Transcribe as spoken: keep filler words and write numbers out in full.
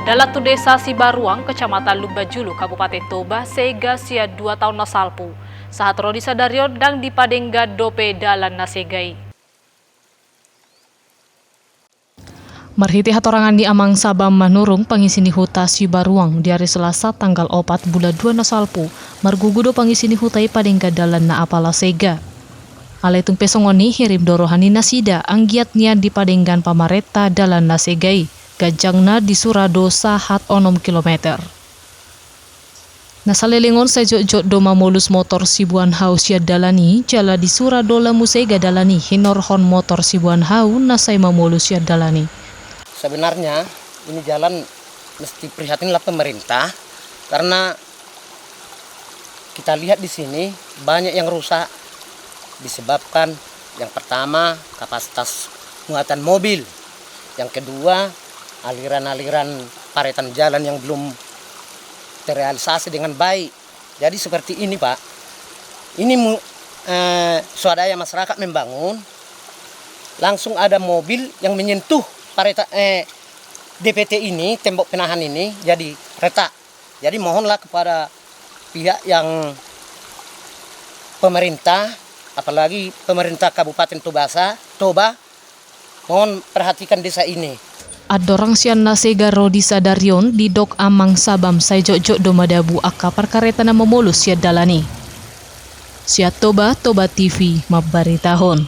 Dalan tu desa Sibaruang, kecamatan Lumban Julu, Kabupaten Toba, sega sian dua taon na salpu. Sahat ro di sadari on ndang dipadenggan dope dalan na sega i. Marhite hatorangan ni Amang Sabam Manurung, pangisi ni huta Sibaruang, di ari Selasa tanggal opat bulan dua na salpu, margugu do pangisi ni huta i padenggan dalan na apala sega. Alai tung pe songon i, hirim do roha ni nasida anggiat nian dipadenggan pamarenta dalan na sega i, ganjangna di sura do sahat onom kilometer. Na saleleng on sai jotjot do mamolus motor siboan hau sian dalan i, jala di sura do lam muse sega dalan i hinorhon motor siboan hau na sai mamolus sian dalan i. Sebenarnya ini jalan mesti prihatinlah pemerintah, karena kita lihat di sini banyak yang rusak disebabkan, yang pertama, kapasitas muatan mobil, yang kedua, aliran-aliran paretan jalan yang belum terrealisasi dengan baik. Jadi seperti ini, Pak. Ini mu, eh, swadaya masyarakat membangun, langsung ada mobil yang menyentuh pareta, eh, D P T ini, tembok penahan ini, jadi retak. Jadi mohonlah kepada pihak yang pemerintah, apalagi pemerintah Kabupaten Tobasa, Toba, mohon perhatikan desa ini. Andorang sian na sega ro di sadari on, didok Amang Sabam, sai jotjot do madabu angka parkareta na mamolus sian dalan i. Sian Toba, Toba T V mambaritahon.